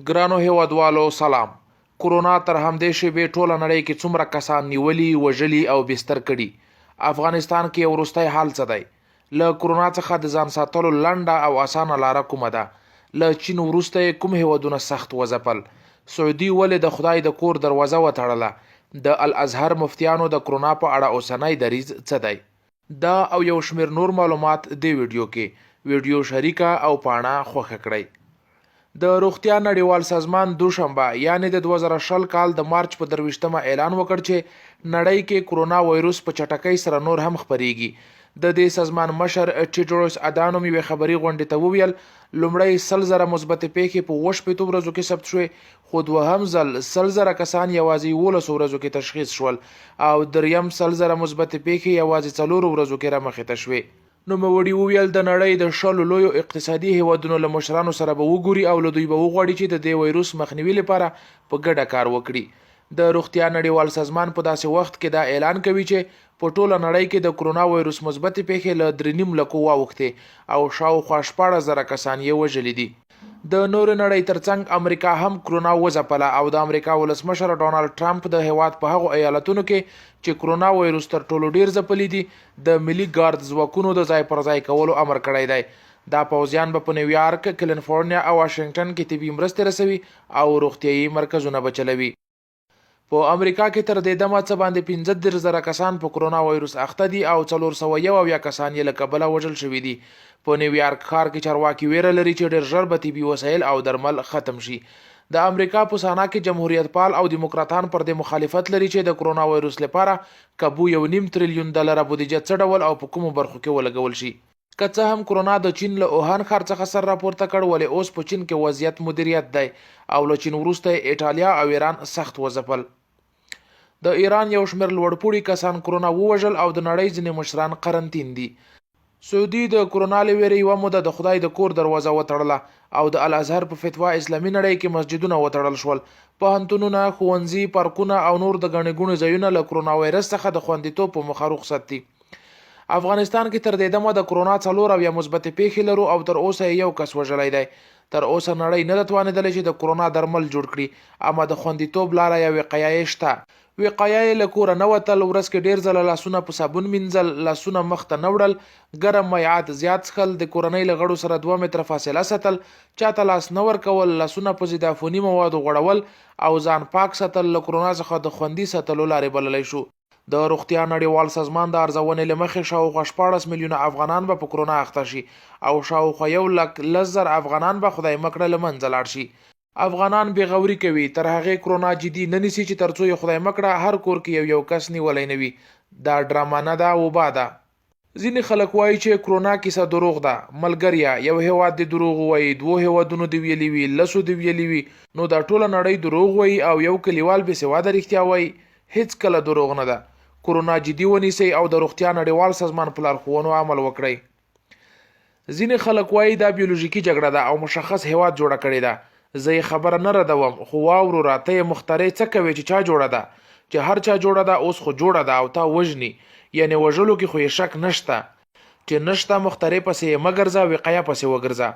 ګرانو هېوادوالو سلام! کرونا تر همدې شېبې ټوله نړۍ کې څومره کسان نیولي، وژلي او بستر کړي؟ افغانستان کې یې وروستی حال څه دی؟ له کرونا څخه د ځان ساتلو لنډه او اسانه لاره کومه ده؟ له چین وروسته یې کوم هېوادونه سخت وځپل؟ سعودي ولې د خدای د کور دروازه وتړله؟ د الازهر مفتیانو د کرونا په اړه اوسنی دریځ څه دی؟ دا او یو شمېر نور معلومات دې ویډیو کې. ویډیو شریکه او پاڼه خوښه کړئ. د روغتیا نړیوال سازمان دوشنبه یعنې د 2020 کال د مارچ په 23 مه اعلان وکړ چې نړۍ کې کرونا وایروس په چټکۍ سره نور هم خپریږي. د دې سازمان مشر ټیډروس ادانوم یوې خبري غونډې ته وویل، لومړی 100,000 مثبتې پېښې په 67 ورځو کې ثبت شوې، خو دوهم ځل 100,000 کسان یوازې 11 ورځو کې تشخیص شول او دریم 100,000 مثبتې پېښې یوازې څلورو ورځو کې رامخې ته شوې. نوموړي وویل، د نړۍ د 20 لویو اقتصادي هېوادونو له مشرانو سره به وګوري او له دوی به وغواړي چې د دې ویروس مخنیوي لپاره په ګډه کار وکړي. د روغتیا نړیوال سازمان په داسې وخت کې دا اعلان کوي چې په ټوله نړۍ کې د کرونا ویروس مثبتې پېښې له درې نیم لکو واوښتې او شاوخوا 16,000 کسان یې وژلي دي. د نورې نړۍ ترڅنګ امریکا هم کرونا وځپله او د امریکا ولسمشر ډونالډ ټرمپ د هېواد په هغو ایالتونو کې چې کرونا ویروس تر ټولو ډېر ځپلي دي، د ملي ګارد ځواکونو د ځای پر ځای کولو امر کړی دی. دا پوځیان به په نیویارک، کلینفورنیا او واشنګټن کې طبي مرستې رسوي او روغتیايي مرکزونه به چلوي. په امریکا کې تر دې دمه څه باندې 35,000 کسان په کرونا وایروس اخته دي او 471 کسان یې له کبله وژل شوي دي. په نیویارک ښار کې چارواکي ویره لري چې ډېر ژر به طبي وسایل او درمل ختم شي. د امریکا په سانا کې جمهوریت پال او دیموکراتان پر دې مخالفت لري چې د کرونا وایروس لپاره کابو یو نیم تریلیون ډالره بودیجه څه ډول او په کومو برخو کې ولګول شي. که څه هم کرونا د چین له اوهان ښار څخه سر راپورته کړ، ولې اوس په چین کې وضعیت مدیریت دی او له چین وروسته یې ایټالیا او ایران سخت وځپل. د ایران یو شمېر لوړپوړي کسان کرونا ووژل او د نړۍ ځینې مشران قرنطین دي. سعودي د کرونا له وېرې یوه موده د خدای د کور دروازه وتړله او د الازهر په فتوا اسلامي نړۍ کې مسجدونه وتړل شول. پوهنتونونه، ښوونځي، پارکونه او نور د ګڼې ګوڼې ځایونه له کرونا وایرس څخه د خوندیتوب په موخه رخصت دي. افغانستان کې تر دې دمه د کرونا 74 مثبتې پېښې لرو او تر اوسه یې یو کس وژلی دی. تر اوسه نړۍ نه ده توانېدلې چې د کرونا درمل جوړ کړي، اما د خوندیتوب لاره یا وقایه یې شته. وقایه یې له کوره نه وتل، ورځ کې ډېر ځله لاسونه په صابون مینځل، لاسونه مخ ته نه وړل، ګرم مایعات زیات څښل، د کورنۍ له غړو سره دوه متره فاصله ساتل، چاته لاس نه ورکول، لاسونه په ضد عفوني موادو غوړول او ځان پاک ساتل له کرونا څخه د خوندي ساتلو لارې بللی شو. د روغتیا نړیوال سازمان د ارزونې له مخې شاوخوا 16 میلیونه افغانان به په کرونا اخته شي او شاوخوا یو لک 10,000 افغانان به خدای مکړه له منځه لاړ شي. افغانان بې غوري کوي، تر هغې کرونا جدي نه نیسي چې تر څو یې خدای مکړه هر کور کې یو یو کس نیولی نه وي. دا ډرامه نه ده، وبا ده. ځینې خلک وايي چې کرونا کیسه دروغ ده، ملګریه یو هیواد دې دروغ ووایي، دوو هیوادونو دې ویلي وي، لسو دې ویلي وي، نو دا ټوله نړۍ دروغ وایي او یو کلیوال بې سواده رښتیا وایي؟ هیڅکله دروغ نه ده. کرونا جدي ونیسئ او د روغتیا نړیوال سازمان په لارښوونو عمل وکړئ. ځینې خلک وايي دا بیولوژیکي جګړه ده او مشخص هیواد جوړه کړې ده. زه یې خبره نه ردوم، خو وا وروره ته یې مخترع څه کوې چې چا جوړه ده؟ چې هر چا جوړه ده اوس خو جوړه ده او تا وژني، یعنې وژلو کې خو یې شک نشته. چې نشته مخترع پسې یې مه ګرځه وقایه پسې وګرځه.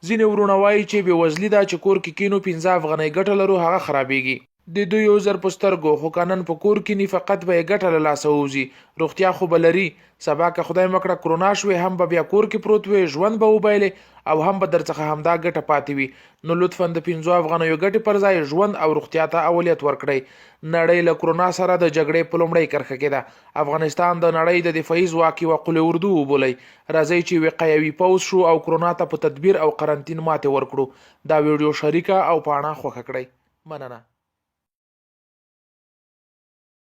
ځینې وروڼه وايي چې بې وزلي ده چې کور کې کینو پنځه افغانۍ ګټه لرو هغه خرابیږي. د دوی عذر په سترګو، خو که نن په کور کیني فقط به یې ګټه له لاسه ووځي، روغتیا خو به لري، سبا که خدای مکړه کرونا شوې هم به بیا کور کې پروت وې، ژوند به وبایلې او هم به درڅخه همدا ګټه پاتې وي، نو لطفاً د پنځو افغانیو ګټې پر ځای ژوند او روغتیا ته اولیت ورکړئ. نړۍ له کرونا سره د جګړې په لومړۍ کرښه کې ده، افغانستان د نړۍ د دفاعي ځواک یوه قول اردو وبولئ، راځئ چې وقایوي پوځ شو او کرونا ته په تدبیر او قرنطین ماتې ورکړو. دا ویډیو شریکه او پاڼه خوښه کړئ. مننه.